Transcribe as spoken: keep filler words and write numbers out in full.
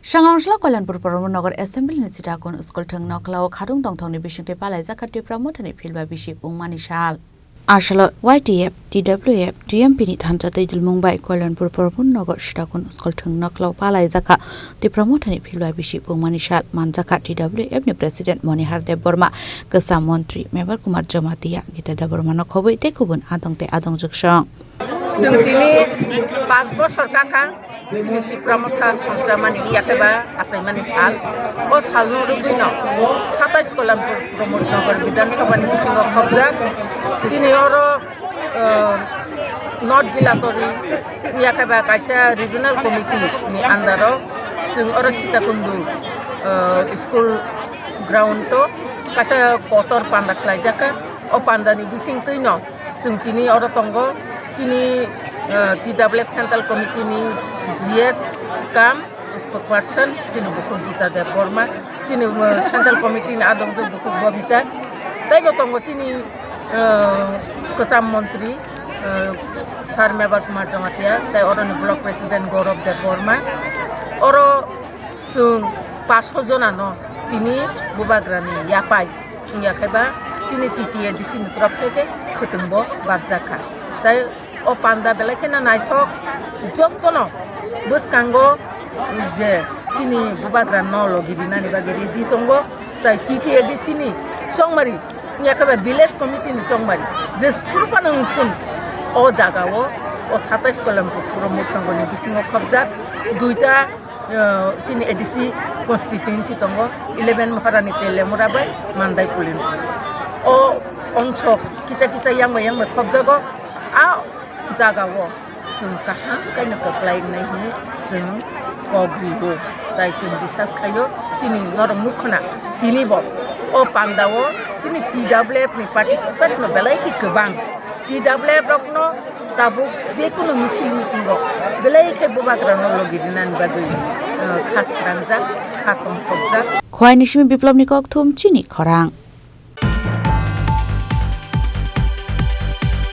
Sangrongchla Kalyanpur Pramod Nagar Assembly ni Sitakun School thwng nokla o khadung tongthokni bisingtwi palaijak kha Tipra Mothani philba bisi pungmani sal. Asalo Y T F, T W F, T M P ni thansa twi dulmung bai Kalyanpur Pramod Nagar Sitakun School thwng nokla o palaijak kha Tipra Mothani philba bisi pungmani sal manjak kha T W F ni President Monihar Debbarma, Kwsa Montri Mebar Kumar Jamatia, Gita Debbarma no khobwi tei kubun adong tei adong jwksong. Chwng tini panch bosor kakha chini Tipra Motha songjamani yakhe ba achaimani sal. O salno rwgwino satais Kalyanpur Pramod Nagar Bidhan Sabhani bisingo khobjak. Chini oro, uh, North Gilatori yakhe ba kaisa regional committee ni under o chwng oro Sitakundu, uh, school ground o kaisa kotor panda khlaijak kha. O pandani bisingtwino chwng tini oro tongo chini, eh, T W F Central Committee ni G S kam spokesperson chini bukhuk Gita Debbarma, chini, eh, Central Committee ni adongjwk bukhuk Bobita, teibo tongo chini, eh, kwcham montri, eh, Sir Mebar Kumar Jamatia, tei oroni Block President Gaurav Debbarma. Oro chwng paso jonano tini bubagrani yapai wngya khe ba chini T T A D C ni torop theke khwtwngbo bakjak kha. Tai o panda belai kheno naithok, jotono bwskango je chini bubagra no logi rinani bagwi ready tongo. Tai T T A D C ni chongmari wngya khe ba village committee ni chongmari je phuru phano wngthun o jagao o satais Kalyanpur Pramod Nagar ni bisingo khobjak duita, eh, chini A D C constituency tongo, eleven Maharani Telemura bai Mandai Pulin. O ongsok kisa kisa yang bai yang bai khobjago. A jagao chwng kaham kaino kwplai wngnai hwnwi chwng kok rio. Tai chwng bisas khaio chini norok nukho na tini bo o pandao chini T W F ni participant no belai khe kwbang. T W F rokno tabuk jekunu misil meeting o belai khe bubagrano logi rinani bagwi, eh, kha srangjak, kha tongthokjak. Khwaini simi Biplobni kokthum chini khorang.